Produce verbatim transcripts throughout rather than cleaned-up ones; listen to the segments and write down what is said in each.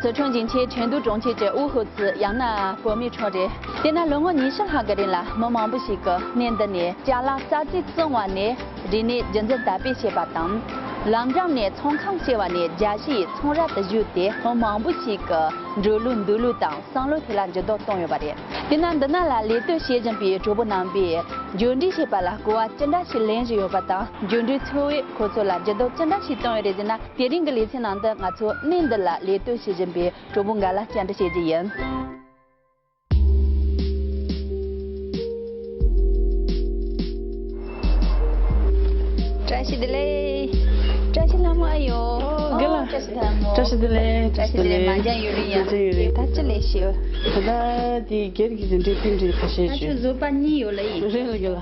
四川菁溪成都中学ཀྱི་དབུ་ཧུ་ཙི་ཡང་ན་བོད་མིའི་ཁྲོད་རེད། དེ་ན་ལོ་ངོ་ཉི་ཤུ་ལྷག་གི་རིང་ལ་མི་མང་པོ་ཞིག་གིས་གནས་འདི་ནས་ཅ་ལག་གསར་བརྗེ་བྱུང་བ་ནས་རིག་གནས་རྒྱུན་འཛིན་དར་སྤེལ་བྱས་པ་དང་། ལམ་འགྲམ་ནས་ཚོང་ཁང་བྱས་པ་ནས་རྒྱལ་སྤྱིའི་ཚོང་ར་དུ་བཞུགས་ཏེ་མི་མང་པོ་ཞིག་གི་འགྲོ་ལུགས་འདུག་ལུགས་དང་བསམ་བློ་དེ་ལ་འགྱུར་ལྡོག་བཏང་ཡོད་པ་རེད། དེ་ན་འདི་ན་ལ་ལས་གཏོད་བྱེད་བཞིན་པའི་གྲོགས་པོ་རྣམ་པས་འགྱུར་འགྲོས་བྱེད་པ་ལ་གོ་བ་ཅི་འདྲ་ཞིག་ལེན་བཞིན་ཡོད་པ་དང་། འགྱུར་འགྲོས་ཚོ་བས་ཁོ་ཚོ་ལ་འགྱུར་ལྡོག་ཅི་འདྲ་ཞིག་བཏང་ཡོད་རེད་ཟེར་ན། དེ་རིང་གི་ལེ་ཚན་ནང་དུ་ང་ཚོ་གནས་འདི་ལ་ལས་གཏོད་བྱེད་བཞིན་པའི་གྲོགས་པོ་འགའ་ལ་བཅར་འདྲི་བྱེད་རྒྱུ་ཡིན། བཀྲ་ཤིས་བདེ་ལེགས། བཀྲ་ཤིས་ལྷ་མོ་ཨ་ཡོ། ཨོ་དགེ་ལགས། བཀྲ་ཤིས་ལྷ་མོ། བཀྲ་ཤིས་བདེ་ལེགས། བཀྲ་ཤིས་བདེ་ལེགས། མ་འཇང་ཡུ་རི་ཡ། མ་འཇང་ཡུ་རི། ད་ཅི་ལས་ཤེས། ད་ལྟ་དེ་སྒེར་གྱི་དེ་འདྲའི་པིན་འདྲའི་ཁ་ཤས་ད་ཅི་བྱོས། བཟོ་པ་གཉིས་ཡོད་ལ་ཡིན། རེད་ལ་རྒྱུ་ལ།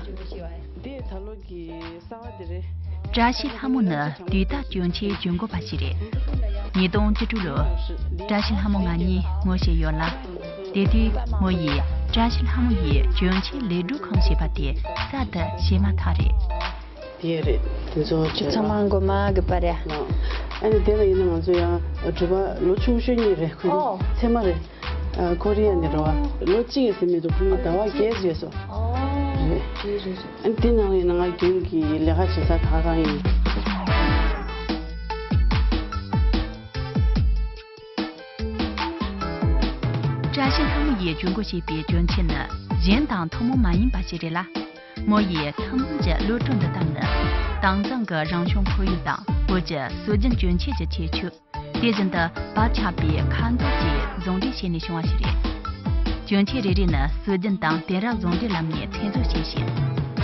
དེ་ད་ལོ་གི་གསར་བ་དེ་རེད། བཀྲ་ཤིས་ལྷ་མོ་ནི་དུས་རྟག་གྱོན་ཆས་གྱོན་གོ་བ་ཞིག་རེད། ཉིས་སྟོང་བཅུ་དྲུག་ལོར་བཀྲ་ཤིས་ལྷ་མོ་ང་གཉིས་ངོ་ཤེས་ཡོད་ལ། དེ་དུས་མོ་ཡིས་བཀྲ་ཤིས་ལྷ་མོ་ཡི་གྱོན་ཆས་ལས་སྒྲུབ་ཁང་ཞེས་པ་དེ་གསར་དུ་ཕྱེ་མ་ཐག་རེད། དེ་རེད། དེ་ཚོ་ཅིག་ཚང་མ་མགོ་མ་གི་པར་ཡ། ཨ་ནི་དེ་ལ་ཡིན་ན་ང་ཚོ་ཡང་སྒྲུབ་པ་ལོ་ཆུང་ཤོས་གཉིས་རེད། ཁོ་ཨོ། ཚད་མ་རེད། ཨ་ཀོ་རི་ཡ་ནས་རེད་བ། ལོ་གཅིག་ཡས་ཟིན་མི་འདུག་ཁོ་གཉིས་ཟླ་བ་བརྒྱད་ཙམ་ཡས་སོང་། ཨོ། རེད། རེད་རེད་རེད། ཨ་ནི་དེ་ནང་ལ་ཡིན་ན་ང་རྒྱུན་གྱི་ལས་ཀ་བྱེད་ས་ད་ག་རང་ཡིན། བཀྲ་ཤིས་ལྷ་མོ་ཡིས་གྱོན་གོ་བྱས་པའི་གྱོན་ཆས་ནི་གཞན་དང་ཐུན་མོང་མ་ཡིན་པ་ཞིག་རེད་ལ། མོ་ཡིས་ཐུན་མོང་གི་གློད་གྲོལ་འདི་དག་ནི་དྭངས་གཙང་གི་རང་བྱུང་ཁོར་ཡུག་དང་བོད་ཀྱི་སྲོལ་རྒྱུན་གྱོན་ཆས་ཀྱི་ཁྱད་ཆོས། དེ་བཞིན་དུ་བག་ཆགས་པའི་ཁ་མདོག་བཅས་ཟུང་འབྲེལ་བྱས་ནས་བྱུང་བ་ཞིག་རེད། གྱོན་ཆས་རེ་རེ་ནི་སྲོལ་རྒྱུན་དང་དེང་རབས་ཟུང་འབྲེལ་ལམ་ནས་ཚད་འཛུགས་བྱས་ཤིང་།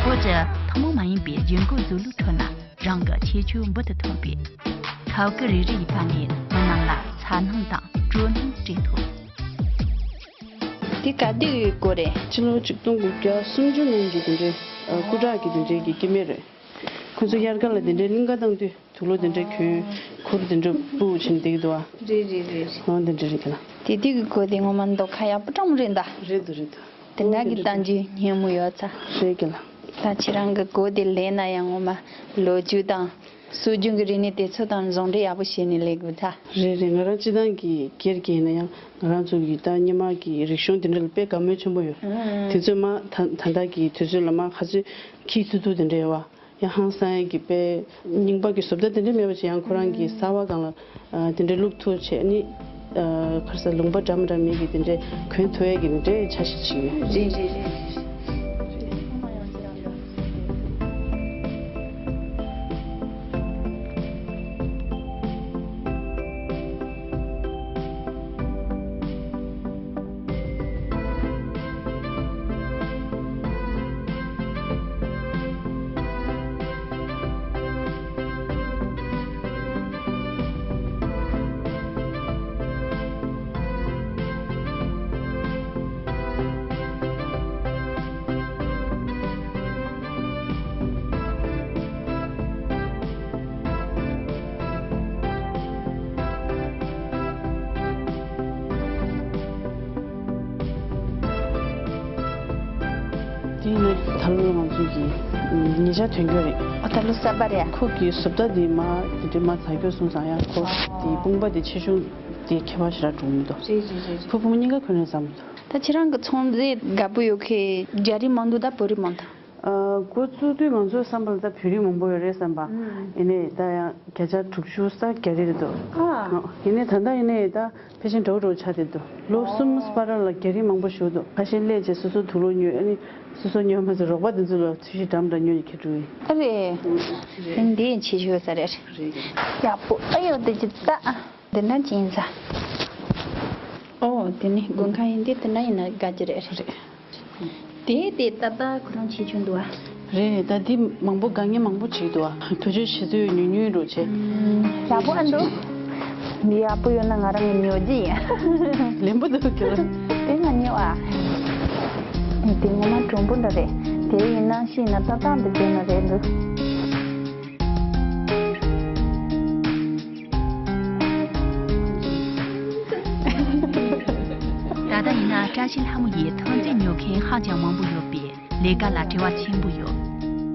བོད་ཀྱི་ཐུན་མོང་མ་ཡིན་པའི་བརྗེ་འགོ་བཟོ་ལུགས་ཁྲོད་ན་རང་གི་ཁྱད་ཆོས་འབུར་དུ་ཐོན་པས། ཁབ་སྐུད་རེ་རེ་ཡི་བར་ནས་མི་རྣམས་ལ་འཚར་སྣང་དང་སྤྲོ་སྣང་སྤྲད་ཐུབ། དེ་ག་དུས་ཡོད་སྐོར་རེད། ཕྱི་ལོ་ཆིག་སྟོང་དགུ་བརྒྱ་སུམ་ཅུ་ནང་གི་དེ་འདྲའི་ཨ་སྐུ་དྲག་གི་དེ་འདྲའི་གི་སྐྱེ་དམན་རེད། ཁོ་ཚོ་དབྱར་ཁ་ལ་དེ་འདྲའི་གླིང་ག་བཏང་དུས་དུག་ལོག་དེ་འདྲའི་གྱོན། ཁུར་དེ་འདྲ་སྤུ་བྱིན་བསྡད་ཀྱི་འདུག་བ། རེད་རེད་རེད་རེད། འོ་དེ་འདྲ་རེད་ག་ལ། དེ་དུས་ཀྱི་གོས་དེ་ངོ་མ་མདོག་ཁ་ཡག་པོ་སྤྲང་མོ་རེད་ད། རེད་འདུག་རེད་འདུག་དེ་འདྲ་གི་གཏམ་རྒྱུད་སྙན་མོ་ཡོད་ཚ། རེད་ག་ལ། ད་ཁྱེད་རང་གི་གོས་དེ་ལེན་ན་ཡང་ངོ་མ་ལོ་རྒྱུས་དང་སྲོལ་རྒྱུན་གྱི་རིག་གནས་དེ་ཚོ་དང་ཟུང་འབྲེལ་ཡག་པོ་བྱས་ནས་ལས་དགོས་ཚ། རེད་རེད། ང་རང་སྤྱི་བཏང་གི་སྒེར་གྱི་ཡིན་ན་ཡང་ང་རང་ཚོ་གི་ད་སྔོན་མ་གི་རིག་གཞུང་དེ་འདྲ་ལ་དཔེ་དགའ་མོས་ཆེན་པོ་ཡོད། ཨང་། དེ་ཚོ་མ་ད་ད་ལྟ་གི་དུས་ཚོད་ལ་མ་ག་ཚོད་འཁྱེར་ཐུབ་ཐུབ་དེ་འདྲ་ཡོད་བ། ཡང་ཧང་སང་ཡས་ཀྱི་དཔེ་རྙིང་པ་གི་བཟོ་ལྟ་དེ་འདྲ་མེད་པ་བྱས། ཡང་ཁོ་རང་གི་གསར་བ་སྒང་ལ་ཨ་དེ་འདྲ་བླུག་ཐུབ་བྱས་ནི་ཨ་ཁར་ས་ལུང་པ་འདྲ་མི་འདྲ་མི་གི་དེ་འདྲ་གོན་ཐུབ་ཡས་ཀྱི་དེ་འདྲའི་འཆར་གཞི་ཅིག་ཡོད། རེད་རེད་རེད། དེ་ནི་ད་ལོ་ང་ཚོའི་གི་ཉེ་ཆར་ཐོན་རྒྱུ་རེད། ཨ་ད་ལོ་གསར་པ་རེད། ཁོ་གི་བཟོ་ལྟ་དེ་མ་དེ་འདྲའི་མ་ཚ་རྒྱུ་སོང་ཙང་ཡང་ཁོ་དེ་དཔུང་པ་དེ་ཆེ་ཆུང་དེ་ཁྱད་པར་ཞེ་དྲག་འགྲོ་མི་འདུག་རེད་རེད་རེད་རེད། ཕུ་བོ་མོ་གཉིས་ཀ་གོན་ན་བཟང་མི་འདུག་ད་ཁྱེད་རང་གི་ཚོང་རྫས་དགའ་པོ་ཡོད་མཁན་རྒྱ་རིགས་མང་འདུག་ད་བོད་རིགས་མང་འདུག་ཨ་འགོ་བཙུགས་དུས་ང་ཚོའི་བསམ་པ་ལ་ད་བོད་རིགས་མང་པོ་ཡོད་རེད་བསམ་པ། ཨུམ། ཡིན་ནའི་ད་ཡང་བརྒྱ་ཆ་དྲུག་ཅུ་ས་རྒྱ་རིགས་རེད་འདུག་ཨ། ཡིན་ནའི་ད་ལྟ་ཡིན་ནའི་ད་ཕལ་ཆེར་འདྲ་བོ་འདྲ་བོ་ཆགས་བསྡད་འདུག་ལོ་གསུམ་བར་ལ་རྒྱ་རིགས་མང་པོ་ཞིག་འདུག་ཁ་ཤས་སླེབས་རྗེས་སོ་སོ་དུག་ལོག་ཉོས། ཨ་ནི་སོ་སོ་ཉོས་མ་ཚད་རོགས་པ་དེ་ཚོ་ལ་ཚོས་གཞི་འདྲ་མི་འདྲ་ཉོས་ནས་ཁྱེར་འགྲོ་གི་ཡིན། ཨ་རེད། དེ་འདི་ཡིན་ཆེ་ཤོས་ས་རེད། རེད། ཡག་པོ་ཨ་ཡོད་དེ་ཅི་ད། འདི་འདྲ་ཅི་ཡིན་ས། ཨོ་དེ་ནི་དགུན་ཁ་ཡིན་དུས་དེ་འདྲ་ཡིན་ན་དགའ་གི་རེད། རེད། དེ་དེ་ཏག་ཏག་ཁོ་རང་ཆེ་ཆུང་འདུག་ཨ། རེད་རེད། ད་འདི་མང་པོ་དགའ་ངེས་མང་པོ་ཅིག་འདུག་ཨ། དུས་ཚོད་ཕྱི་ཚོད་ཉུང་ཉུང་འགྲོ་བྱས། ཡག་པོ་ཨ་འདུག་འདི་ཡག་པོ་ཡོད་ན་ང་རང་གི་ཉོ་རྒྱུ་ཡིན། ལེན་པོ་འདུག་གི་ལ། དེ་ང་ཉོ་ཨ། དེ་ངོ་མ་གྲུང་པོ་འདྲ་རེད། དེ་ཡིན་ན་ཤི་ན་ཏག་ཏག་འདི་བྱས་ན་རེད་འདུག་ད་ལྟ་ཡིན་ན་བཀྲ་ཤིས་ལྷ་མོ་ཡི་ཐོན་རྫས་ཉོ་མཁན་ཧ་ཅང་མང་པོ་ཡོད་པས་ལས་ཀ་ལ་བྲེལ་བ་ཆེན་པོ་ཡོད།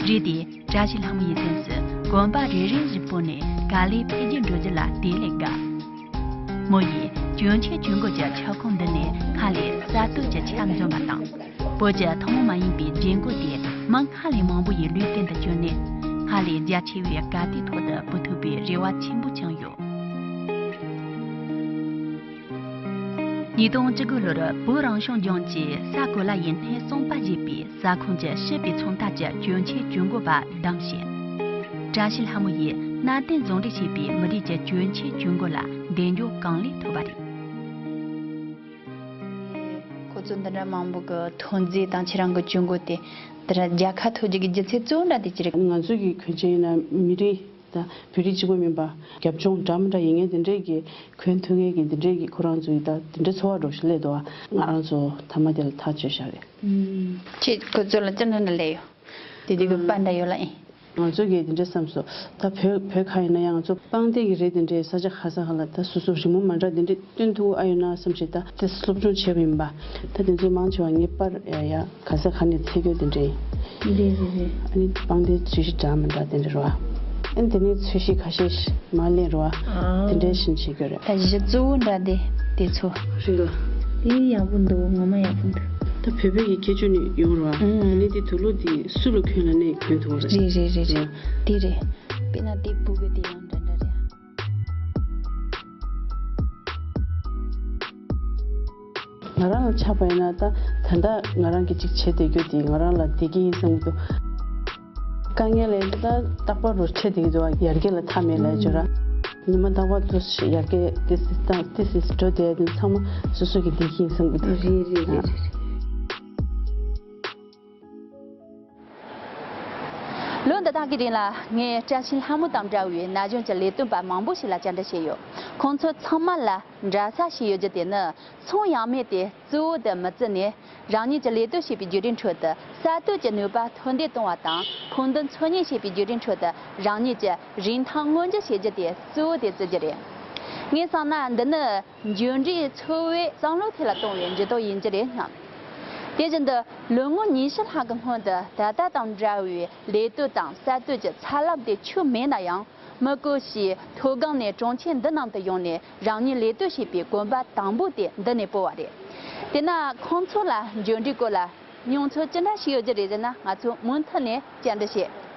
རེད་དེ། བཀྲ་ཤིས་ལྷ་མོ་ཡི་སེམས་སུ་གོམ་པ་རེ་རེ་བཞིན་སྤོས་ནས་ག་ལེར་འཕེལ་རྒྱས་འགྲོ་རྒྱུ་ལ་དེ་ལས་དགའ། མོ་ཡིས་གྱོན་ཆས་གྱོན་གོས་ཀྱི་ཁྱབ་ཁོངས་འདི་ནས་སྔར་ལས་གསར་གཏོད་ཀྱི་ཆ་འཛོམས་པ་དང་། བོད་ཀྱི་ཐུན་མོང་མ་ཡིན་པའི་རྒྱན་གོས་དེ་མི་སྔར་ལས་མང་པོ་ཡི་ལུས་སྟེང་དུ་གྱོན་ནས། སྔར་ལས་རྒྱ་ཆེ་བའི་གལ་ཏེའི་ཐོག་ཏུ་འབུལ་ཐུབ་པའི་རེ་བ་ཆེན་པོ་བཅངས་ཡོད། ཉིས་སྟོང་བཅུ་དགུ་ལོར་བོད་རང་སྐྱོང་ལྗོངས་ཀྱིས་ས་གོ་ལ་ཡི་སྣེ་གསུམ་པ་ཞེས་པའི་ས་ཁོངས་ཀྱི་ཞི་བའི་མཚོན་རྟགས་ཀྱི་གྱོན་ཆས་གྱོན་གོས་པ་བདམས་ཤིང་། བཀྲ་ཤིས་ལྷ་མོ་ཡིས་གནའ་དེང་ཟུང་འབྲེལ་བྱས་པའི་མི་རིགས་ཀྱི་གྱོན་ཆས་གྱོན་གོས་ལ་གདེང་འཇོག་གང་ལེགས་ཐོབ་པ་རེད། ཁོ་ཚོ་འདི་འདྲ་མང་པོ་གི་ཐོན་རྫས་དང་ཁྱེད་རང་གི་གྱོན་གོས་དེ་འདི་འདྲ་རྒྱལ་ཁ་ཐོབ་རྒྱུ་གི་རྒྱུ་མཚན་གཙོ་བོ་འདྲ་དེ་ཅི་རེད། ང་ཚོ་གི་གྱོན་ཆས་ཡིན་ན་མི་རིགས་དང་བོད་རིགས་གཅིག་པོ་མིན་པ་རྒྱབ་ལྗོངས་འདྲ་མི་འདྲ་ཡིན་མཁན་དེ་འདྲས་ཀྱི་གྱོན་ཐུབ་མཁན་གྱི་དེ་འདྲས་ཀྱི་ཁོ་རང་ཚོ་ཡི་ད་དེ་འདྲས་འཚོ་བ་འགྲོ་ཞིག་སླེབས་འདུག་ང་རང་ཚོ་མཐའ་མ་དེ་ལ་ཐག་གཅོད་བཞག་རེད། ཁྱེད་ཁོ་ཚོ་ལ་ཅི་འདྲ་འདྲ་ལས་ཡོད། དེ་དུས་ཀྱི་པ་འདྲ་ཡོད་ལ་ཨེ། ང་ཚོ་གིས་དེ་འདྲ་བསམ་སོང་། ད་བོད་བོད་ཁ་ཡིན་ན་ཡང་ང་ཚོ་པང་གདན་གྱི་རིགས་དེ་འདྲའི་ས་ཆ་ག་ས་ག་ལ་ད་སོ་སོ་རི་མོ་མ་འདྲ་དེ་འདྲའི་སྟོན་ཐུབ་ཨ་ཡོད་ན་བསམ་ཞིག་ད་དེ་སློབ་སྦྱོང་བྱས་པ་ཡིན་པ། ད་དེ་ཚོ་མང་ཆེ་བ་ངེས་པར་ཡ་ཡ་ག་ས་ག་ནས་འཚོལ་རྒྱུ་དེ་འདྲའི། རེད་རེད་རེད། ཨ་ནི་པང་གདན་ཇི་ཞིག་འདྲ་མི་འདྲ་དེ་འདྲ་རེད་བ། ཨ་ནི་དེ་ནས་ཚོས་གཞི་ཁ་ཤས་ཤིག་མ་ལེན་རོ། ཨ། དེ་འདྲའི་བཞིན་བྱེད་དགོས་རེད། ད་གཞི་གཙོ་བོ་འདྲ་དེ་དེ་ཚོ། རེད་ལ། དེ་ཡག་པོ་འདུག་ངོ་མ་ཡག་པོ་འདུག་ད་བོད་པའི་གི་ཁྱད་ཆོས་ནི་ཡོང་རོ། ཨ་ནི་དེ་དུག་ལོག་དེ་སུ་ལ་གྱོན་ལ་ནས་གྱོན་ཐུབ་རེད། རེད་རེད་རེད་རེད། དེ་རེད། དཔེར་ན་དེ་ཕུ་གི་དེ་ཡང་འདྲ་འདྲ་རེད། ང་རང་ལ་ཆགས་པ་ཡིན་ན་ད་ད་ལྟ་ང་རང་གི་ཅིག་བྱེད་བསྡད་རྒྱུ་དེ་ང་རང་ལ་བདེ་སྐྱིད་ཡིན་བསམ་གྱི་འདུག་དཀའ་ངལ་ལས་ད་རྟག་པར་རུ་འཕྲད་བསྡད་ཀྱི་འདུག་ཡར་རྒྱས་ལ་མཐའ་མེད་ལ་ཅོ་ར། ཉི་མ་རྟག་པར་དུ་ཡར་རྒྱས་ཏིས་ཏིས་བཏང་ཏིས་ཏིས་འགྲོ་བསྡད་དེ་ཚང་མ་སོ་སོ་གི་བདེ་སྐྱིད་ཡིན་བསམ་གྱི་འདུག་རེད་རེད་རེད་རེད། ལོ་འདི་དག་གི་རིང་ལ་ངས་བཀྲ་ཤིས་ལྷ་མོ་དང་འདྲ་བའི་ན་གཞོན་གྱི་ལས་དོན་པ་མང་པོ་ཞིག་ལ་བཅར་འདྲི་བྱས་ཡོད། ཁོང་ཚོ་ཚང་མ་ལ་འདྲ་ས་ཞིག་ཡོད་རྒྱུ་དེ་ནི་ཚོང་ཡང་མེད་དེ་གཙོ་བོ་དུ་མི་བརྩི་ནས་རང་ཉིད་ཀྱི་ལས་གཏོད་བྱེད་པའི་བརྒྱུད་རིམ་ཁྲོད་དུ་གསར་གཏོད་ཀྱི་ནུས་པ་མཐོར་འདེགས་གཏོང་བ་དང་ཕུགས་འདུན་འཚོལ་སྙེག་བྱེད་པའི་བརྒྱུད་རིམ་ཁྲོད་དུ་རང་ཉིད་ཀྱི་རིན་ཐང་མངོན་འགྱུར་བྱེད་རྒྱུ་དེ་གཙོ་བོ་དེ་བརྩི་རྒྱུ་རེད། ངས་བསམ་ན་འདི་ནི་འབྱོར་འབྲས་འཚོལ་བའི་བསམ་བློ་དེ་ལ་གཏོང་བའི་འགྱུར་ལྡོག་ཡིན་གྱི་རེད་སྙམ། དེ་བཞིན་དུ་ལོ་ངོ་ཉི་ཤུ་ལྷག་གི་སྔོན་དུ་ད་ལྟ་དང་འདྲ་བའི་ལས་གཏོད་དང་གསར་གཏོད་ཀྱི་ཚ་རླབས་དེ་ཆུ་མེད་ན་ཡང་མི་བཀོལ་ཞིང་མཐོ་སྒང་ནས་གྲོང་ཁྱེར་འདི་ནང་དུ་ཡོང་ནས་རང་ཉིད་ལས་གཏོད་བྱེད་པའི་གོམ་པ་དང་པོ་དེ་འདི་ནས་སྤོ་བ་རེད། དེས་ན་ཁོང་ཚོ་ལ་འབྱོར་འབྲས་སྐོར་ལ་མྱོང་ཚོར་ཅི་འདྲ་ཞིག་ཡོད་ཀྱི་རེད་ཟེར་ན་ང་ཚོ་མུ་མཐུད་ནས་བཅར་འདྲི་བྱེད།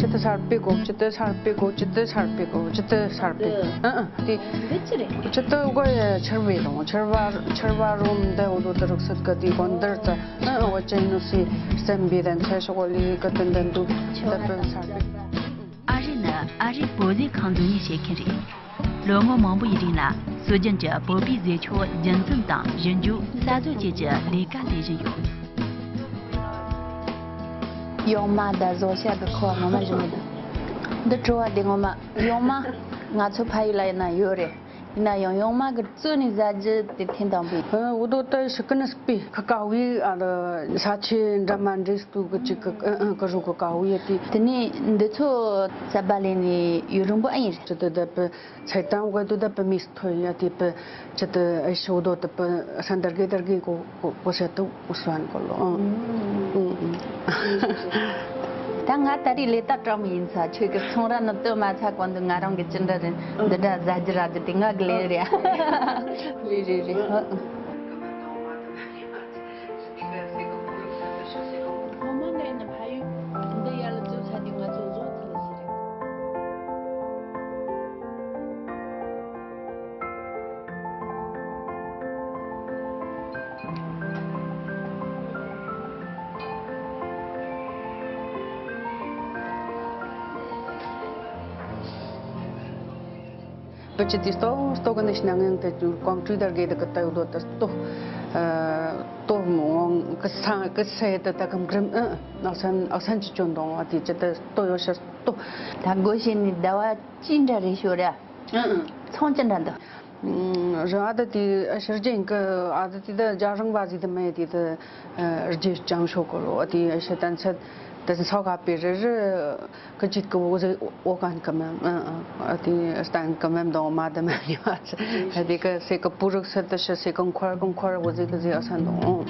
ཇི་ལྟར་ཆར་པའི་སྒོ་ཇི་ལྟར་ཆར་པའི་སྒོ་ཇི་ལྟར་ཆར་པའི་སྒོ་ཇི་ལྟར་ཆར་པའི་ཨ་ཨ་དེ། འདི་ཅི་རེད། ཇི་ལྟར་སྒོ་ཡ་ཆར་བའི་དང་ཆར་བ་ཆར་བ་རུམ་འདི་འོ་དོ་དུ་རུག་སུད་ག་དེ་དགོན་དར་ཙ་ཨ་ཨ་བ་ཅན་ནུ་སི་སེམས་པའི་དན་ཚེ་ཤོག་ལི་ག་ཏན་དན་དུ་ད་པེ་ཆར་པའི། ཨ་རི་ནི་ཨ་རིའི་བོད་ཟས་ཁང་འཛུགས་གཉེར་བྱེད་མཁན་རེད། ལོ་ངོ་མང་པོ་ཡི་རིང་ལ་སྲོལ་རྒྱུན་གྱི་བོད་པའི་ཟས་མཆོག་རྒྱུན་འཛིན་དང་ཞིབ་འཇུག་གསར་བཟོ་བཅས་ཀྱི་ལས་ཀ་ལས་བཞིན་ཡོད། ཡོང་མ་ད་བཟོ་ཤ་གི་ཁོ་བ་ངོ་མ་རིན་མི་འདུག་འདི་བྲོ་བ་དེ་ངོ་མ་ཡོང་མ་ང་ཚོ་ཕ་ཡུལ་ལ་ཡིན་ན་ཡོད་རེད། ཡིན་ན་ཡང་ཡོང་མ་གི་བཙོས་ནས་ཟ་རྒྱུ་དེ་ཐེངས་དང་པོ་ཡིན། འུ་དོ་ད་ཤི་ཀི་ནི་སྤི་ཁ་ཀ་བི་ཨ་ལ་ས་ཆེ་འདྲ་མ་འདྲེས་ཏུ་གི་ཅིག་གི་ཨ་ཨ་གི་རུ་གི་ཀ་བི་ཡ་དེ། དེ་ནས་འདི་ཚོ་ས་བ་ལེ་ནས་ཡུན་རིང་པོ་ཨ་ཡིན་རེད། ཅི་ད་ད་པི་ཚེ་དང་བ་དུ་ད་པི་མིས་ཐོ་ཡ་དེ་པི་ཅི་ད་ཨ་ཤི་འུ་དོ་ད་པི་ས་འདར་གེ་དར་གེ་གོ་གོ་གོ་ཤ་ཏུ་སོན་གོ་ལོ། ཨང་། ཨང་། ད་ང་ད་རེས་ལས་ད་གྲོགས་མོ་ཡིན་ས་ཁྱོད་ཀྱི་ཚོང་ར་ནི་སྟོད་མ་ཚ་གོ་འདུག་ང་རང་གི་ཅི་འདྲ་རེད་འདི་འདྲ་ཟ་རྒྱུ་ར་རྒྱུ་དེ་ང་གི་ལས་རེད། ལས་རེད་རེད། ཨང་། སློབ་མ་ནས་ནི་ཕ་ཡུལ་འདི་ཡར་ལ་འཛུལ་ཚར་དུས་ང་ཚོ་བཟོ་ཚར་ལ་ཞིག་རེད། བུ་ཅི་དེ་ལྟོ་ལྟོ་གི་ནི་ཤི་ན་ངན་དེ་ཀོང་ཀྲི་དར་གེ་དེ་གི་ལྟ་ཡོད་དོ་དེ་ལྟོ། ལྟོ་མོ་གི་ས་གི་ས་ཡི་དེ་ད་གམ་གྲིམ་ཨ་ཨ་ཨག་སན་ཨག་སན་ཅི་ཅོ་འདོང་བ་དེ་ཅི་དེ་ལྟོ་ཡོད་ཤ་ལྟོ། ད་སྒོ་ཕྱེ་ནས་ཟླ་བ་གཅིག་འདྲ་རེད་ཤོད་ར། ཨ་ཨ། ཚོང་ཅི་འདྲ་འདུག་རང་ཨ་ད་དེ་ཕྱིར་རྒྱན་གི་ཨ་ད་དེ་ད་རྒྱ་རང་བ་ཟིག་ད་མེད་དེ་ད་རྒྱུ་ཅང་ཤོ་གོ་ལོ་ཨ་དེ་ཕྱི་ད་ཚད་ད་ཚོ་ག་པེ་རེ་རེ་གི་ཅིག་གི་འོ་ཟེ་འོ་གན་གི་མེམ་ཨ་ཨ་ཨ་དེ་སྟན་གི་མེམ་དང་མ་ད་མེམ་ཡོད་ཨ་ཨ་དེ་གི་སེ་གི་པུ་རུག་སེ་ད་ཤི་སེ་གི་འཁོར་གི་འཁོར་འོ་ཟེ་གི་ཟེ་ཨ་སན་དང་།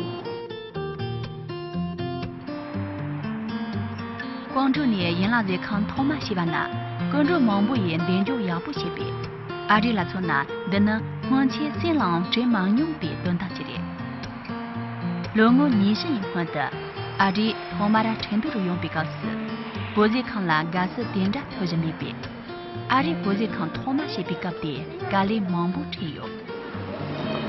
ཀོང་ཀྲོའུ་ནས་ཡན་ལག་ཟས་ཁང་ཐོག་མ་ཕྱེས་པ་ན། སྐུ་མགྲོན་མང་པོ་ཡིས་འདེམས་སྦྱོང་ཡག་པོ་བྱས་པས། ཨ་རི་ལ་མཚོན་ན། འདི་ནི་སྔོན་ཆད་སུས་ལའང་དྲན་མ་མྱོང་པའི་དོན་དག་ཅིག་རེད། ལོ་ངོ་ཉི་ཤུ་ཡི་སྔོན་དུ། ཨ་རིས་ཐོག་མར་ཁྲིན་ཏུའུ་རུ་ཡོང་པའི་སྐབས་སུ། བོད་ཟས་ཁང་ལ་དགའ་བསུ་དེ་འདྲ་ཐོབ་བཞིན་མེད་པས། ཨ་རིས་བོད་ཟས་ཁང་ཐོག་མ་ཕྱེས་པའི་སྐབས་དེ་དཀའ་ལས་མང་པོ་འཕྲད་ཡོད།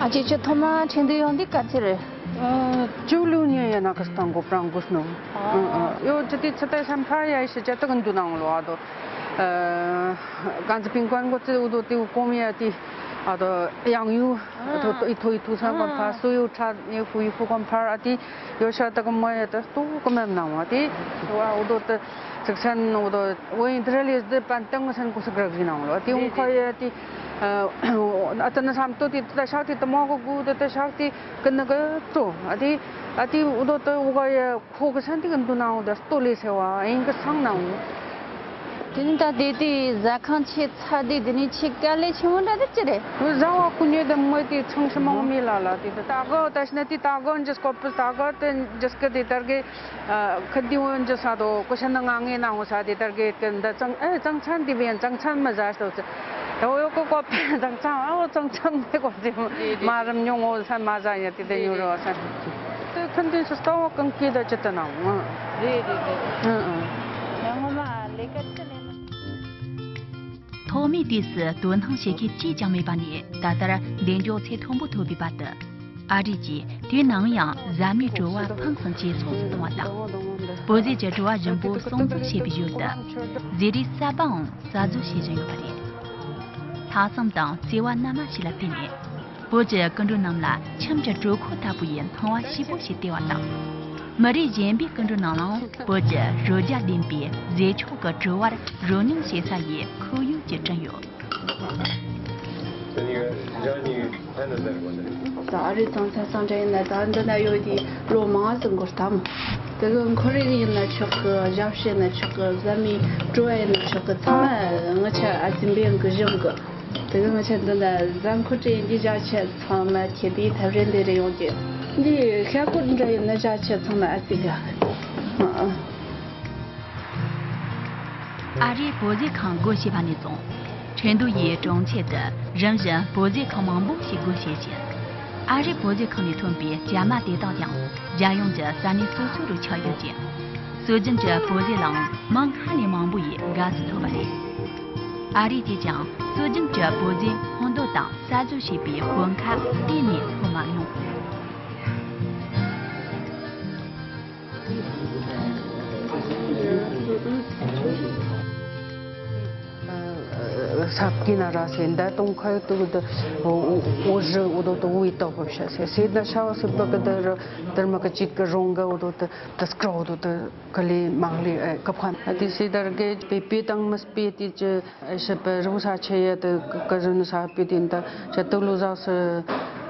ཨ་ཅེ་ཁྱེད་ཐོག་མ་ཁྲིན་ཏུའུ་ཡོང་དུས་ག་ཚོད་རེད། ཨ། བཅུ་ལོ་ཉེ་ཡ་ན་ག་སྟོང་གོ་པྲང་གོ་སྣོ། ཨ་ཨ། ཡོ་ཅི་ཏི་ཚི་ཏའི་སམ་ཕ་ཡ་ཤི་ཅ་ཏི་གི་འདུ་ནང་ལོ་ཨ་དོ། ཨ། གང་ཚི་པིང་ཀོན་གོ་ཙི་ཨུ་དོ་ཏི་ཨུ་གོམ་ཡ་ཏི་ཨ་དོ་ཡང་ཡུ། ཨ་ཐོ་ཨི་ཐོ་ཨི་ཐུ་སང་གོ་ཕ་སུ་ཡུ་ཁྲ་ཨི་ཧྥུ་ཨི་ཧྥུ་གོམ་ཕར་ཨ་ཏི་ཡོ་ཤ་ཏ་གི་མོ་ཡ་ཏི་སྟོ་གི་མེམ་ནང་བ་ཏི། ཨ་ཨུ་དོ་ཏི་ཚིག་སན་ཨུ་དོ་ཝེ་ཨིན་ཏི་ར་ལི་ཟི་པན་ཏང་གི་སན་གོ་སི་གྲག་གི་ནང་ལོ་ཏི་ཨུ་ཁོ་ཡ་ཏི། ཨ་ཏི་ན་སམ་ཏོ་ཏི་ཏི་ཤག་ཏི་ཏི་མོ་གི་གུ་ཏི་ཏི་ཤག་ཏི་ཀི་ན་གི་ཏོ་ཨ་ཏི། ཨ་ཏི་ཨུ་དོ་ཏི་ཨུ་ག་ཡ། ཁོ་གི་སན་ཏི་གི་འདུ་ནའང་དེ་ལྟོ་ལས་སེ་བ་ཨིན་གི་སང་ནའང་། དེ་ནི་ད་དེ་དུས་ཟ་ཁང་ཆེ་ཚ་དེ་དེ་ནི་ཆེ་དཀའ་ལས་ཆེན་མོ་འདྲ་དེ་ཅི་རེད། བཟའ་བ་ཀུ་ཉེ་དེ་མོ་དེ་ཚང་ཤི་མང་མི་ལ་ལ་དེ་དེ་ད་གོ་ད་ཤི་ན་དེ་ད་གོ་འཇིས་ཀོ་པི་ད་གོ་དེ་འཇིས་ཀི་དེ་དར་གི་ཁ་དེ་འོན་འཇིས་ས་དོ་ཀུ་ཤ་ན་ང་ངེ་ནའང་ས་དེ་དར་གི་ཀི་འདི་ཚང་ཨེ་ཚང་ཚན་དེ་བེན་ཚང་ཚན་མ་ཟ་ཤི་དོ་ཚེ། ད་འོ་ཡོ་ཀོ་ཀོ་པ་དང་ཚང་ཨ་འོ་ཚང་ཚང་མེ་ཀོ་ཟེ་མ་རམ་ཉུང་ངོ་ས་མ་ཟ་ཡ་དེ་དེ་ཉུ་རོ་ས། དེ་ཁན་དེ་སུ་ལྟ་བ་གང་གི་ད་ཅི་ད་ན་ང་། རེད་རེད་རེད། ཨང་ཨང་། ཡང་ངོ་མ་ལས་ཀ་ཅི་ལས་ན། ཐོག་མའི་དུས་སུ་དོ་སྣང་བྱེད་མཁན་གཅིག་ཀྱང་མེད་པ་ནས་ད་ལྟར་འདེམས་སྦྱོང་ཚད་མཐོན་པོ་ཐོབ་པའི་བར་དུ། ཨ་རི་གྱིས་དུས་ནམ་ཡང་ཟ་མའི་བྲོ་བ་ཕུན་སུམ་ཇེ་ཚོགས་སུ་གཏོང་བ་དང་། བོད་ཟས་ཀྱི་བྲོ་བ་ཞིམ་པོ་སྲུང་བརྩི་བྱེད་པའི་ཞོར་དུ། ཟས་རིགས་གསར་པའང་གསར་བཟོ་བྱེད་བཞིན་ཡོད་པ་རེད། ལྷག་བསམ་དང་བརྩེ་བ་རྣལ་མ་ཞིག་ལ་བརྟེན་ནས། བོད་ཀྱི་སྐུ་མགྲོན་རྣམས་ལ་ཁྱིམ་གྱི་གྲོད་ཁོག་ལྟ་བུ་ཡི་སྣང་བ་སྐྱིད་པོ་ཞིག་སྟེར་བ་དང་། མི་རིགས་གཞན་པའི་སྐུ་མགྲོན་རྣམས་ལའང་བོད་ཀྱི་རོལ་རྒྱ་ལྡན་པའི་ཟས་མཆོག་གི་བྲོ་བར་རོལ་མྱོང་བྱེད་ས་ཡི་ཁོར་ཡུག་ཅིག་བསྐྲུན་ཡོད། ད་ཨ་རིའི་གཙང་ས་གཙང་སྦྲ་ཡིན་ན་ད་འདི་ན་ཡོད་དེ་ལོ་མང་ཙམ་འགོར་ཐལ། དེ་གི་ཁོར་ཡུག་ཡིན་ན་ཆོག་གི། ཞབས་ཕྱི་ཡིན་ན་ཆོག་གི། ཟ་མའི་བྲོ་བ་ཡིན་ན་ཆོག་གི། ཚང་མ་ང་ཆ་ཨ་ཙི་འབེན་གི་ཞིམ་གི། དེ་གི་ང་ཆ་འདི་ན་ཟ་འཁོར་བྲལ་ཡིན་གྱི་ཞག་ཆ་ཚང་མ་ཁྱེད་པའི་ཐབས་རེ་འདི་རེ་ཡོང་གི། འདི་ཤ་སྐོར་འདྲ་ཡིན་ན་ཞག་ཆ་ཚང་མ་ཨ་ཙི་ག། ཨ་རིའི་བོད་ཟས་ཁང་སྒོ་ཕྱེ་བ་ནས་བཟུང་། ཁྲེང་ཏུའུ་ཡི་གྲོང་ཁྱེར་དུ་རིམ་བཞིན་བོད་ཟས་ཁང་མང་པོ་ཞིག་སྒོ་ཕྱེ་ཞིང་། ཨ་རིའི་བོད་ཟས་ཁང་ནས་ཐོན་པའི་ཇ་མ་དེ་དག་ཀྱང་རྒྱལ་ཡོངས་ཀྱི་ས་གནས་སོ་སོ་རུ་ཁྱབ་ཡོད་ཅིང་། སྲོལ་རྒྱུན་གྱི་བོད་ཟས་ལའང་མི་སྔར་ལས་མང་པོ་ཡིས་དགའ་བསུ་ཐོབ་པ་རེད། ཨ་རིས་ཀྱིས་ཀྱང་སྲོལ་རྒྱུན་གྱི་བོད་ཟས་སྔོན་འདོན་དང་གསར་བཟོ་བྱེད་པའི་གོ་སྐབས་གཏན་ནས་ཐོབ་མ་མྱོང་། ས་ཀི་ན་ར་སེ་འདི་དུང་ཁ་ཡོད་དུ་གི་འོ་རི་འོ་དོ་དོ་འོ་ཡི་ཏོ་ཕོ་ཤ་སེ་སེ་ད་ཤ་བ་སུ་པ་གི་དི་རི་དར་མ་གི་ཅིག་གི་རོང་གི་འོ་དོ་དི་དི་སྐྲ་འོ་དོ་དི་གི་ལི་མག་ལི་ཨེ་ཀི་ཕན་ཨ་དི་སེ་དར་གི་པེ་པེ་དང་མི་སྤེ་དི་ཅི་ཨེ་ཤི་པི་རི་བུ་ས་ཆེ་ཡ་དི་གི་རི་ནི་ས་པེ་དི་འདི་ཅི་དུ་ལུ་ཟ་སི་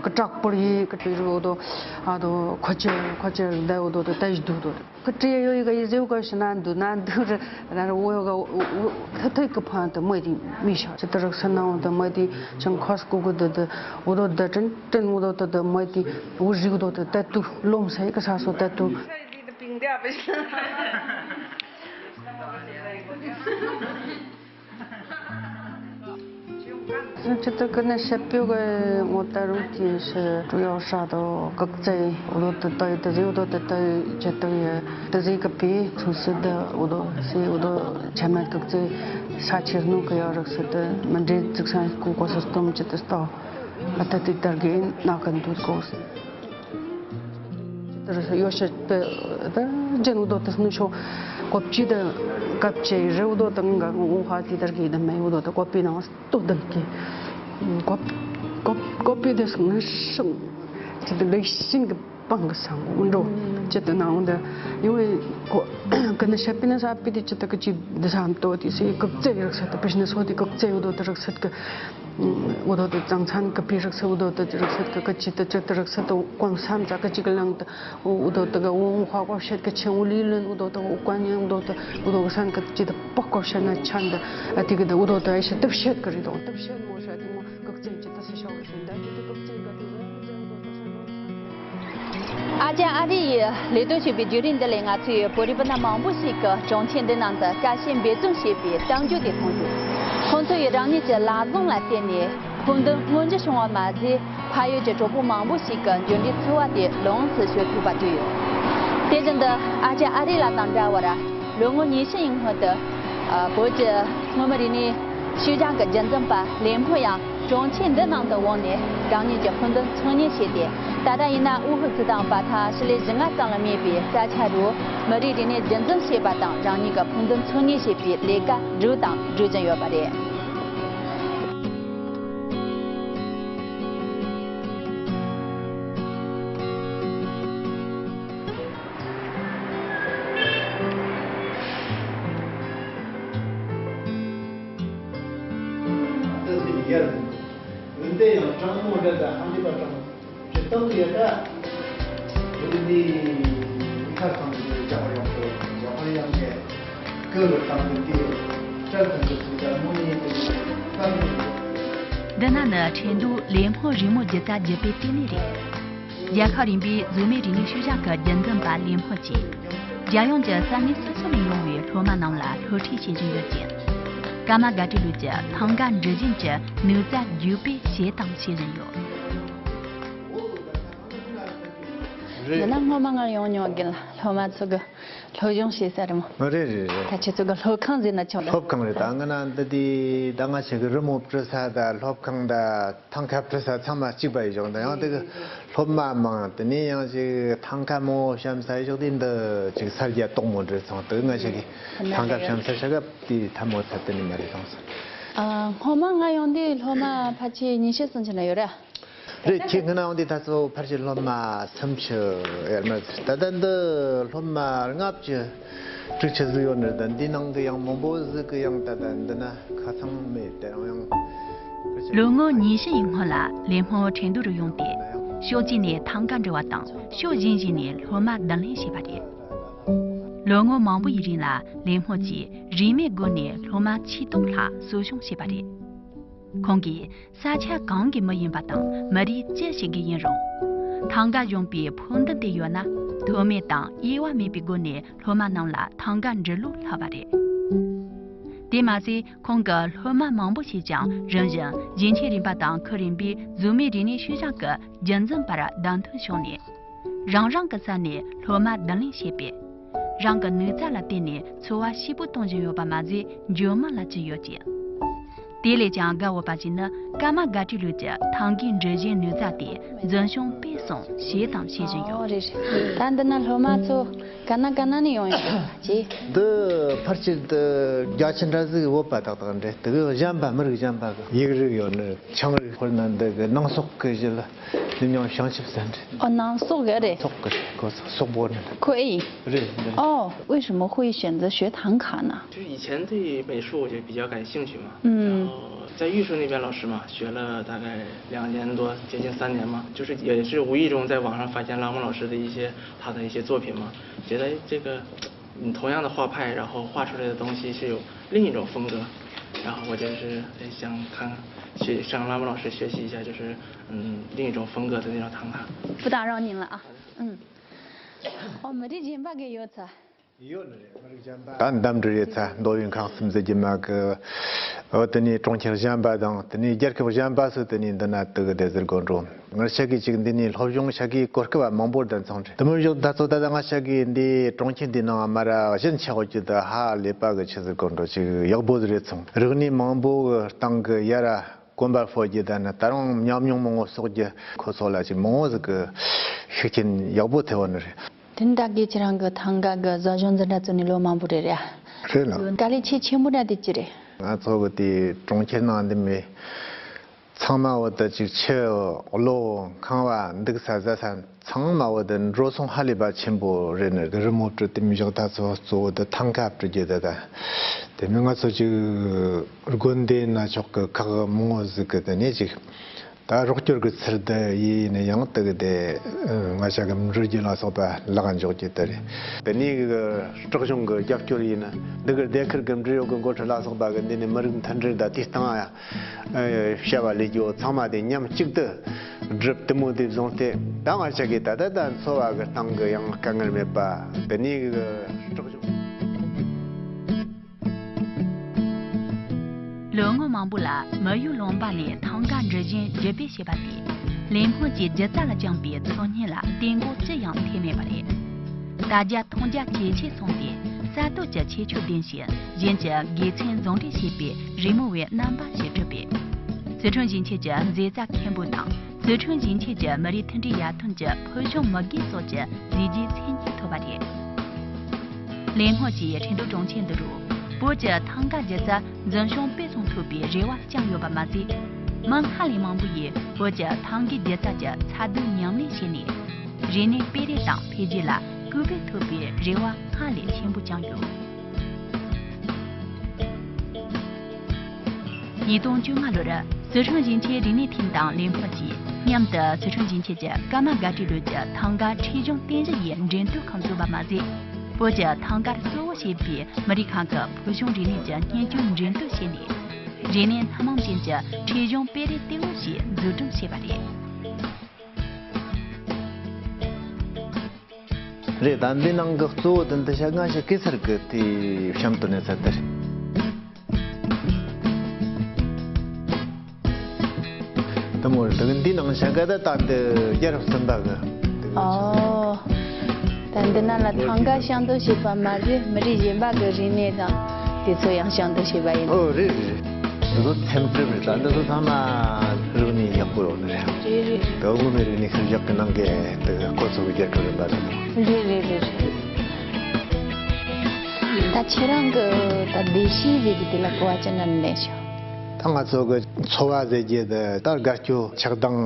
གི་དྲག་པོར་ཡི་གི་པི་རི་འོ་དོ་ཨ་དོ་ཁོ་ཅི་ཁོ་ཅི་འདི་འོ་དོ་དི་ཏ་ཡི་དུ་དོ། ཁ་བྲིས་ཡོད་ཡི་ག་ཡི་ཟེའུ་ག་ཤི་ན་འདུ་ན་འདུ་རི་ན་རི་འོ་ཡོ་ག་འོ་ཐ་ཐའི་གི་ཕང་དུ་མོ་དི་མི་ཤ་ཅི་ཏི་རག་ས་ན་འོ་དུ་མོ་དི་ཅང་ཁོ་སྐུ་གུ་དུ་དུ་འོ་དོ་དུ་ཏྲིན་ཏྲིན་འོ་དོ་དུ་དུ་མོ་དི་འོ་རིག་དོ་དུ་ཏ་དུ་ལོམ་སའི་གི་ས་སོ་ཏ་དུ། སུན་ཅི་ཏི་ཀི་ནི་ཤེད་པོ་གི་ངོ་ཏ་རུང་ཏི་ཤི་ཀྲུ་ཡོ་ཧྲ་དོ་ཀག་ཙེ་འོ་དོ་ཏི་ཏི་ཏི་ཟི་འོ་དོ་ཏི་ཏི་ཅི་ཏི་ཡི་ཏི་ཟི་ཀི་པི་ཚུ་སི་ཏི་འོ་དོ་སི་འོ་དོ་ཆ་མེད་ཀག་ཙེ་ས་ཆེར་ནུ་ཀི་ཡོ་རག་སི་ཏི་མི་འདྲེ་ཙིག་སང་ཀུ་ཀོ་སི་སྟོམ་ཅི་ཏི་སྟོ་ཨ་ཏི་ཏི་ཏར་གི་ན་ཀི་འདུ་ཀོ་སི། དེར་ཡོ་ཤ་དེ་དེ་ཇན་འུ་དོ་དེ་སྣུ་ཤོ་ཀོབ་ཅི་དེ་ཀབ་ཅེ་རེ་འུ་དོ་དེ་ང་འུ་ཧ་དེ་དར་གི་དེ་མེ་འུ་དོ་དེ་ཀོ་པི་ནང་སྟོ་དམ་གི་ཀོབ་ཀོབ་ཀོ་པི་དེ་སྔ་ཤང་ཅི་དེ་ལེགས་ཤིང་གི་པང་གི་སང་འུ་འགྲོ་ཅི་དེ་ནང་འུ་དེ་ཡུ་ཀི་ནི་ཤ་པི་ནི་ས་པི་དེ་ཅི་དེ་ཀི་ཅི་དེ་སམ་ཏོ་དེ་སི་ཀབ་ཙེ་རག་ས་དེ་པི་ཤི་ནི་སོ་དེ་ཀབ་ཙེ་འུ་དོ་དེ་རག་ས་གི། འུ་དོ་དེ་གཙང་ཚན་གི་པི་རིགས་སུ་འུ་དོ་དེ་རིགས་སུ་གི་ཀི་ཅི་དེ་ཅི་དེ་རིགས་སུ་དེ་ཀོང་སམ་ཙ་ཀི་ཅི་གི་ལང་དེ་འུ་དོ་དེ་གི་འུ་ཧ་གོ་ཤེད་གི་ཆེན་འུ་ལི་ལོན་འུ་དོ་དེ་འུ་ཀ་ཉན་འུ་དོ་དེ་འུ་དོ་གི་སན་གི་ཅི་དེ་པག་གོ་ཤེད་ན་ཆན་དེ་ཨ་དེ་གི་དེ་འུ་དོ་དེ་ཨེ་ཤེད་དེབ་ཤེད་གི་རི་དོ་དེབ་ཤེད་མོ་ཤ་དེ་མོ་གི་ཀི་ཅི་ཅི་དེ་སུ་ཤ་བ་ཤེད་དེ་ཅི་དེ་ཀི་ཅི་གི་དེ་འུ་དོ་དེ་ཨ་ ཨ་རི་ཡི་ལས་དོན་བྱེད་པའི་བརྒྱུད་རིམ་འདི་ལས་ང་ཚོས་བོད་རིགས་སྤུན་ཟླ་མང་པོ་ཞིག་གིས་གྲོང་ཁྱེར་འདི་ནང་དུ་ཁ་ཞེ་འབད་བརྩོན་བྱས་པའི་གཏམ་རྒྱུད་དེ་མཐོང་ཐུབ། ཁོང་ཚོ་ཡིས་རང་ཉིད་ཀྱི་ལག་རྩལ་ལ་བརྟེན་ནས་ཕུགས་འདུན་མངོན་འགྱུར་བྱུང་བ་མ་ཟད། ཕ་ཡུལ་གྱི་གྲོགས་པོ་མང་པོ་ཞིག་གི་འགྱུར་འགྲོས་འཚོ་བ་དེ་ལོངས་སུ་སྤྱོད་ཐུབ་པ་བརྗོད་ཡོད། དེ་བཞིན་དུ་ཨ་ཅག་ཨ་རི་ལགས་དང་འདྲ་བར་ལོ་ངོ་ཉི་ཤུ་ཡི་སྔོན་དུ་བོད་ཀྱི་མངོན་མིན་རིག་གནས་ཤུལ་བཞག་གི་རྒྱུན་འཛིན་པ་ལེན་ཕོ་ཡང་གྲོང་ཁྱེར་འདི་ནང་དུ་འོངས་ནས་རང་ཉིད་ཀྱི་ཕུགས་འདུན་འཚོལ་སྙེག་བྱས་ཏེ། ད་ལྟ་ཡིན་ན་དབུས་ཧུར་ཚུར་དང་བར་ཐག་ཕྱི་ལེ་བཞི་ལྔ་ཙམ་ལ་སྨིན་པའི་ས་ཆ་རུ་མི་རིགས་རིག་གནས་རྒྱུན་འཛིན་བྱེད་པ་དང་རང་ཉིད་ཀྱི་ཕུགས་འདུན་འཚོལ་སྙེག་བྱེད་པའི་ལས་ཀ་བསྒྲུབས་དང་སྒྲུབ་བཞིན་ཡོད་པ་རེད། འདི་ཡང་དྲང་མོ་འདྲ་དང་ཧམ་པ་དྲང་མོ་ཇི་ལྟར་ཡོད་ད། འདི་ནི་མི་ཁ་ཚང་གི་རྒྱ་གར་ཡོང་དུ་རྒྱ་གར་ཡང་ནས་སྐུ་བར་བཏང་གི་དེ་བྲལ་དང་གི་ཚུལ་ལ་མོ་ནི་དེ་བསམ་གྱི་འདི་ན་ནི་ཁྲེང་ཏུའུ་ལེན་ཕོ་རི་མོ་བརྒྱུད་དང་བརྒྱུད་པའི་ལྟེ་གནས་རེད། རྒྱལ་ཁབ་རིམ་པའི་གཟུགས་མེད་རིག་གནས་ཤུལ་བཞག་གི་རྒྱུན་འཛིན་པ་ལེན་ཕོ་གྱིས། རྒྱལ་ཡོངས་ཀྱི་ས་གནས་སོ་སོ་ནས་ཡོང་བའི་སློབ་མ་རྣམས་ལ་སློབ་ཁྲིད་བྱེད་བཞིན་ཡོད་ཅིང་། ཀརྨ་དགའ་བྲལ་ལགས་ཀྱིས་ཐང་ག་འབྲི་བཞིན་གྱི་ནུས་རྩལ་རྒྱུག་པས་བྱས་དང་བྱེད་བཞིན་ཡོད། རེད། འདི་ན་སྔོན་མ་སྔར་ཡོང་མྱོང་གི་སློབ་མ་ཚོ་གི་སློབ་སྦྱོང་བྱེད་ས་རེད་མོ། རེད་རེད་རེད། ད་ཁྱེད་ཚོ་གི་སློབ་ཁང་ཟེར་ན་ཆོག་ལ། སློབ་ཁང་རེད། ད་ང་ན་འདི་དེ་ད་ང་ཆ་གི་རི་མོ་བྲི་ས་ད་སློབ་ཁང་ད། ཐང་ཁ་བྲི་ས་ཚང་མ་གཅིག་པ་ཡི་ཞོག་འདི་ཡང་དེ་གི་སློབ་མ་མང་དེ་ནས་ཡང་ཅིག་ཐང་ཁ་མང་བཤམས་ས་ཡི་ཞོག་དེ་འདི་ཅིག་ས་རྒྱ་དོག་མོ་འདྲ་ཚང་དེ་ང་ཞིག་གི་ཐང་ཁ་བཤམས་ས་ཤ་གབ་དེ་ཐ་མོ་ཚ་དེ་ནི་མ་རེད་ཚང་སོང་། ཨ། སྔོན་མ་ང་ཡོང་དུས་སློབ་མ་ཕལ་ཆེར་ཉི་ཤུ་ཙམ་ཅིག་ན་ཡོད་ར། རེད། ཁྱེད་ང་ན་ཡོང་དུས་ད་ཚོ་ཕལ་ཆེར་སློབ་མ་སུམ་ཅུ་ཡར་མར་ཟེར། ད་ལྟ་འདི་སློབ་མ་ལྔ་བཅུ་དྲུག་ཅུ་ཟིག་ཡོད་ནི་རེད། ད་འདི་ནང་གི་ཡང་མང་པོ་ཟིག་གི་ཡང་ད་ལྟ་འདི་ན་ཁ་ཚང་མེད་དེ་རང་ཡང་། ལོ་ངོ་ཉི་ཤུ་ཡི་སྔོན་ལ་ལེན་ཕོ་ཁྲེང་ཏུའུ་རུ་ཡོང་སྟེ། ཕྱོགས་གཅིག་ནས་ཐང་ག་འབྲི་བ་དང་ཕྱོགས་གཞན་ཞིག་ནས་སློབ་མ་བདག་ལེན་བྱས་པ་རེད། ལོ་ངོ་མང་པོ་ཡི་རིང་ལ་ལེན་ཕོ་གྱིས་རིན་མེད་སྒོ་ནས་སློབ་མ་ཆིག་སྟོང་ལྷག་གསོ་སྐྱོང་བྱས་པ་རེད། ཁོང་གིས་ས་ཆ་གང་གི་མི་ཡིན་པ་དང་མི་རིགས་ཅི་ཞིག་གི་ཡིན་རུང་། ཐང་ག་སྦྱོང་པའི་ཕུགས་འདུན་དེ་ཡོད་ན། དོ་མེད་དང་དབྱེ་བ་མེད་པའི་སྒོ་ནས་སློབ་མ་རྣམས་ལ་ཐང་ག་འབྲི་ལུགས་བསླབས་པ་རེད། དེ་མ་ཟད། ཁོང་གི་སློབ་མ་མང་པོ་ཞིག་ཀྱང་རིམ་བཞིན་རྒྱུན་ཆད་རིམ་པ་དང་ཁུལ་རིམ་པའི་གཟུགས་མེད་རིག་གནས་ཤུལ་བཞག་གི་རྒྱུན་འཛིན་པར་བདམས་ཐོན་བྱུང་ནས། རང་རང་གི་ས་ནས་སློབ་མ་བདག་ལེན་བྱས་པས། རང་གི་ནུས་རྩལ་ལ་བརྟེན་ནས་འཚོ་བ་སྐྱིད་པོ་གཏོང་བཞིན་ཡོད་པ་མ་ཟད། འགྱུར་མ་ལ་ཅི་ཡོད་ཅིང་། དེ་ལས་ཀྱང་དགའ་འོས་པ་ཞིག་ནི་ཀརྨ་དགའ་བྲལ་ལགས་ཀྱི་ཐང་གའི་འབྲི་བཞེངས་ནུས་རྩལ་དེ་འཛིན་སྐྱོང་སྤེལ་གསུམ་བྱས་དང་བྱེད་བཞིན་ཡོད། ཨོ་རེད་རེད། ད་འདི་ན་སློབ་མ་ཚོ་ག་ན་ག་ན་ནས་ཡོང་ཡོད་པ་ཅི། འདི་ཕལ་ཆེར་འདི་རྒྱ་ཆེ་འདྲ་ཟིག་བོད་པ་ཏག་ཏག་འདྲ། དེ་གི་གཞན་པ་མི་རིགས་གཞན་པ་གི་ཡིག་རིགས་ཡོད་ནི། ཆང་རིགས་ཁོ་ན་འདི་གི་ནང་སོག་གི་གཞི་ལ་ནི་མྱོང་བྱང་ཆུབ་ཟེར་འདྲ། ཨོ་ནང་སོག་གི་རེད། སོག་གི་རེད། ཁོ་སོག་སོག་པོ་ནི། 可以。རེད་འདི་རེད། 哦，为什么会选择学唐卡呢？就是以前对美术我就比较感兴趣嘛，嗯。然后在玉树那边老师嘛，学了大概两年多，接近三年嘛，就是也是无意中在网上发现拉木老师的一些他的一些作品嘛，觉得这个嗯同样的画派，然后画出来的东西是有另一种风格，然后我就是想看学向拉木老师学习一下，就是嗯另一种风格的那种唐卡。不打扰您了啊，嗯。哦，没得劲，把给有次。 ཡོད་ནི་རེད། མི་རིགས་གཞན་པ། ད་འདམ་འབྲི་རེད་ཚ་མདོ་དབུས་ཁམས་གསུམ་ཟེར་གྱི་མ་གི། འོ་དེ་ནས་གྲོང་ཁྱེར་གཞན་པ་དང་དེ་ནས་རྒྱལ་ཁབ་གཞན་པ་སུ་དེ་ནས་འདི་ན་དུ་གི་དེ་ཟེར་དགོས་འགྲོ། ངར་ཤ་གི་ཅིག་འདི་ནས་སློབ་སྦྱོང་ཤ་གི་གོ་སྐབས་མང་པོ་ལྡན་སོང་རེད། དེ་མོ་བཞག་ད་ཚོ་ད་ད་ང་ཤ་གི་འདི་གྲོང་ཁྱེར་འདི་ནང་མ་ར་གཞན་ཆགས་ཀྱི་ད་ཧ་ལས་པ་གི་ཆི་ཟེར་དགོས་འགྲོ་ཅིག་ཡག་པོ་ཟིག་རེད་སོང་། རིག་གནས་མང་པོ་གི་སྟེང་གི་ཡ་ར། གོམ་པ་སྤོ་རྒྱུ་དང་ནི་ད་རུང་ཉམས་མྱོང་མང་བོ་གསོག་རྒྱུ་ཁོ་ཚོ་ལ་ཅིག་མང་བོ་ཟིག་གི་ཤུགས་རྐྱེན་ཡག་པོ་ཐེབས་པ་ནི་རེད། དེ་འདྲ་གི་ཁྱེད་རང་གི་ཐང་ག་གི་བཟའ་བཞོན་འཛིན་གྲྭ་བཙུགས་ནས་ལོ་མང་པོ་རེད་རེད། རེད་ལགས། དཀའ་ལས་ཆེས་ཆེན་པོ་འདྲ་དེ་ཅི་རེད། ང་ཚོ་གི་དེ་གྲོང་ཁྱེར་ནང་འདི་མི་ཚང་མ་བོ་དེ་ཅིག་ཆུ་གློག་ཁང་བ་འདུག་ས་བཟའ་ས། ཚང་མ་བོ་དེ་འགྲོ་སོང་ཧ་ལས་པ་ཆེན་པོ་རེད་ནི། རི་མོ་བྲི་དེ་མི་བཞག་ད་ཚོ་གཙོ་བོ་དེ་ཐང་ག་བྲི་རྒྱུ་དེ་ད། དེ་མིན་ང་ཚོ་ཅིག་དགོན་སྡེ་ན་ཆོག་གི་ཁག་མང་བོ་ཟིག་གི་དེ་ནས་ཅིག་ད་རོགས་སྐྱོར་གི་ཚུལ་དུ་ཡིན་ནི་ཡང་དེ་གི་དེ་ང་ཅག་གི་འབྲི་རྒྱུ་ལ་སོགས་པ་ལག་འཇོག་རྒྱུ་དེ་རེད། དེ་ནས་གི་སྲིད་གཞུང་གི་རྒྱབ་སྐྱོར་ཡིན་ན་འདི་གི་སྡེ་ཁུལ་གི་འབྲི་གཡོག་གི་འགོ་ཁྲིད་ལ་སོགས་པ་གི་འདི་ནས་མི་རིགས་མཐུན་སྒྲིལ་དང་དེ་སྟེང་ཡ། བྱ་བ་ལས་རྒྱུ་ཚང་མ་དེ་མཉམ་གཅིག་ཏུ་ སྒྲུབ་དེ་མོ་དེ་བཟུང་སྟེ། ད་ང་ཅག་གིས་ད་ལྟ་ད་འཚོ་བ་གི་སྟེང་གི་ཡང་དཀའ་ངལ་མེད་པ་དེ་ནས་གི་སྲོག་ཤིང་། ལོ་ངོ་མང་པོ་ལ་མི་གཡོ་ལུང་པ་ནས་ཐང་ག་འབྲི་བཞེངས་བརྒྱུད་སྤེལ་བྱས་པ་དེས། ལས་སྨོན་གྱི་སྒྱུ་རྩལ་ལ་བཅངས་པའི་འཚོ་བརྙན་ལ་བརྟན་པོ་ཅི་ཡང་ཐེབས་མེད་པ་རེད། ད་རྒྱ་མཐོང་རྒྱ་ཇེ་ཆེར་སོང་སྟེ། གསར་གཏོད་ཀྱི་ཁྱད་ཆོས་ལྡན་ཞིང་། གཞན་གྱི་དགེ་མཚན་ཟུང་འབྲེལ་བྱས་པའི་རི་མོ་བའི་རྣམ་པ་ཞིག་གྲུབ་པས། 四川人气ཀྱི་མཛེས་རྩལ་མཁན་པོ་དང་四川人气ཀྱི་མི་རིགས་མཐུན་སྒྲིལ་ཡར་ཐོན་གྱི་ཕུལ་བྱུང་མི་སྒེར་སོགས་ཀྱི་གཟི་བརྗིད་མཚན་སྙན་ཐོབ་པ་རེད། ལས་སྨོན་གྱིས་ཁྲིན་ཏུའུ་གྲོང་ཁྱེར་འདི་རུ་བོད་ཀྱི་ཐང་ག་སྒྱུ་རྩལ་འཛིན་སྐྱོང་སྤེལ་གསུམ་ཐུབ་པའི་རེ་བ་བཅངས་ཡོད་པ་མ་ཟད། མི་སྔར་ལས་མང་པོ་ཡིས་བོད་ཀྱི་ཐང་གའི་སྒྱུ་རྩལ་གྱི་ཚ་གདུང་ཉམས་ལེན་བྱས་ནས། རིག་གནས་སྤེལ་རེས་དང་འཕེལ་རྒྱས་ལ་སྐུལ་སྤེལ་ཐུབ་པའི་རེ་བ་སྔར་ལས་ཆེན་པོ་བཅངས་ཡོད། ཉིས་སྟོང་བཅོ་ལྔ་ལོར་四川人气རིག་གནས་ཐིང་དང་ལས་སྨོན་གྱིས་མཉམ་དུ་四川人气ཀྱི་ཀརྨ་དགའ་སྤྲོའི་ལུས་ཀྱི་ཐང་ག་ཁྲིད་གཞུང་རྟེན་གཞི་ཡི་འགྲན་བསྡུར་ཁང་བཙུགས་པ་མ་ཟད། བོད་ཀྱི་ཐང་ག་གཙོ་བོ་བྱས་པའི་མི་རིགས་ཁག་གི་ཕུལ་བྱུང་རིག་གནས་ཀྱི་བརྙན་བཅོས་འགྲན་བསྡུར་བྱས་ནས། རིག་གནས་སྣ་མང་ཅན་གྱི་ཁྲིད་གཞུང་སྤེལ་རེས་ལྟེ་བ་ཞིག་འཛུགས་སྐྲུན་བྱས་པ་རེད། རེད། ད་འདི་ནང་གི་གཙོ་བོ་དེ་འདི་ཤ་ང་ཞིག་གེ་སར་གི་དེ་བཤམས་དོན་ནས་ཚར་དེ་རེད། དེ་མོ་རེད། ད་འདི་ནང་ཤ་ག་ད་ད་འདི་རྒྱལ་རབས་གསུམ་པ་གི། ཨོ། ད་འདི་ནང་ལ་ཐང་ག་བཤམས་སྟོན་བྱས་པ་མ་ཟད། མི་རིགས་གཞན་པ་གི་རིག་གནས་དང་དེ་ཚོ་ཡང་བཤམས་སྟོན་བྱས་པ་ཡིན། ཨོ་རེད་རེད་རེད། འདི་ཚོ་ཚེམ་དྲུབ་རེད། ད་འདི་ཚོ་ཚང་མ་རིག་གནས་ཡག་པོ་ཡོད་ནི་རེད། རེད་རེད་རེད། ད་དབུ་མའི་རིག་གནས་ཤུལ་བཞག་གི་ནང་གི་དེ་གི་སྐོར་ཚོ་གི་རྒྱལ་ཁབ་རིམ་པ་དང་། རེད་རེད་རེད་རེད། ད་ཁྱེད་རང་གི་ད་བདེ་སྐྱིད་ཟེར་གི་དེ་ལ་གོ་བ་ཅི་འདྲ་ནས་ལེན་ཤག་ད་ང་ཚོ་གི་འཚོ་བ་ཟེར་གྱི་དེ་ད་དགའ་སྐྱོ་ཆགས་སྡང་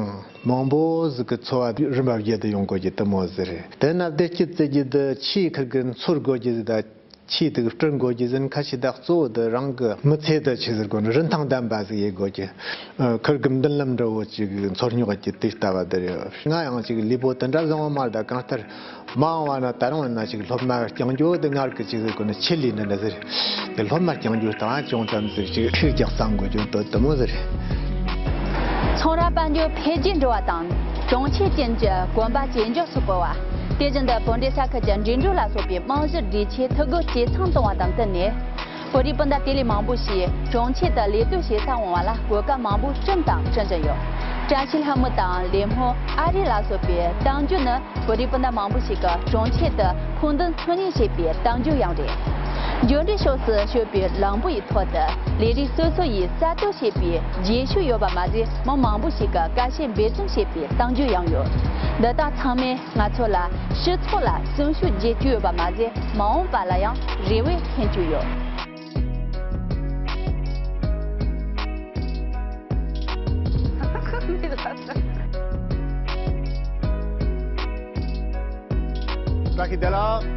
མང་པོ་ཟིག་གི་འཚོ་བ་རིམ་པ་བརྒྱད་དུ་ཡོང་དགོས་ཀྱི་དེ་མོ་ཟིག་རེད། དེ་ན་བདེ་སྐྱིད་ཟེར་གྱི་དེ་ཆེས་ཁིར་གི་འཚོལ་དགོས་ཀྱི་ཟིག་ད། ཆེས་དེ་གི་སྐྲུན་དགོས་ཀྱི་ཟིན་ཁ་ཤས་ད་གཙོ་བོ་དེ་རང་གི་མི་ཚེ་དེ་ཆི་ཟེར་དགོས་ན་རིན་ཐང་ལྡན་པ་ཟིག་ཡེད་དགོས་ཀྱི། ཨ། ཁིར་གི་མདུན་ལམ་འདྲ་བོ་ཅིག་འཚོལ་སྙོག་གི་དེ་ལྟ་བ་དེ་རེད། ང་ཡང་ཅིག་ལུས་པོ་དེ་འདྲ་བཟང་བོ་མ་རེད། ད་གང་ལྟར་མ་འོངས་པ་ན་ད་རུང་ཡིན་ན་ཅིག་སློབ་མ་རྐྱང་རྒྱུ་དེ་ངར་གི་ཅིག་ཟེར་དགོས་ན་ཆེད་ལས་འདི་འདྲ་ཟེར། དེ་སློབ་མ་རྐྱང་རྒྱུ་དང་ཅུང་ཙམ་ཟེར་ཅིག་ཤུགས་རྒྱག་བསམ་དགོས་རྒྱུ་དོ་དེ་མོ་ཟེར། ཚོང་ར་དཔལ་འབྱོར་འཕེལ་རྒྱས་འགྲོ་བ་དང་། གྲོང་ཁྱེར་ཅན་གྱི་དགོན་པ་ཇེ་མགྱོགས་སུ་སྤོ་བ། དེ་བཞིན་དུ་བོད་འབྲེལ་ས་ཁུལ་གྱི་འགྲིམ་འགྲུལ་ལ་སོགས་པའི་རྨང་གཞི་སྒྲིག་ཆས་འཐུས་སྒོ་ཇེ་ཚང་གཏོང་བ་དང་བསྟུན་ནས། བོད་རིགས་སྤུན་ཟླ་དེ་ལས་མང་པོ་ཞིག་གྲོང་ཁྱེར་དུ་ལས་གཏོད་བྱེད་ས་འོང་བ་ལ་གོ་སྐབས་མང་པོ་བསྐྲུན་དང་བསྐྲུན་བཞིན་ཡོད། བཀྲ་ཤིས་ལྷ་མོ་དང་ལས་སྨོན་ཨ་རི་ལ་སོགས་པའི་གཏམ་རྒྱུད་ནི། བོད་རིགས་སྤུན་ཟླ་མང་པོ་ཞིག་གིས་གྲོང་ཁྱེར་དུ་ཁོངས་འདུན་འཚོལ་སྙེག་བྱེད་པའི་གཏམ་རྒྱུད་ཡང་རེད། འབྱོར་འབྲིང་ཕྱོགས་སུ་སྐྱོད་པའི་ལམ་བུ་ཡི་ཐོག་ཏུ་ལས་རིགས་སོ་སོ་ཡིས་གསར་གཏོད་བྱེད་པའི་རྗེས་ཤུལ་ཡོད་པ་མ་ཟད། མི་མང་པོ་ཞིག་གིས་དཀའ་སྤྱད་འབད་བརྩོན་བྱེད་པའི་གཏམ་རྒྱུད་ཡང་ཡོད། འདི་དག་ཚང་མས་ང་ཚོ་ལ་སྤྱི་ཚོགས་ལ་གསོན་ཤུགས་རྒྱས་རྒྱུ་ཡོད་པ་མ་ཟད། མ་འོངས་པ་ལ་ཡང་རེ་བས་ཁེངས་རྒྱུ་ཡོད། བཀྲ་ཤིས་བདེ་ལེགས།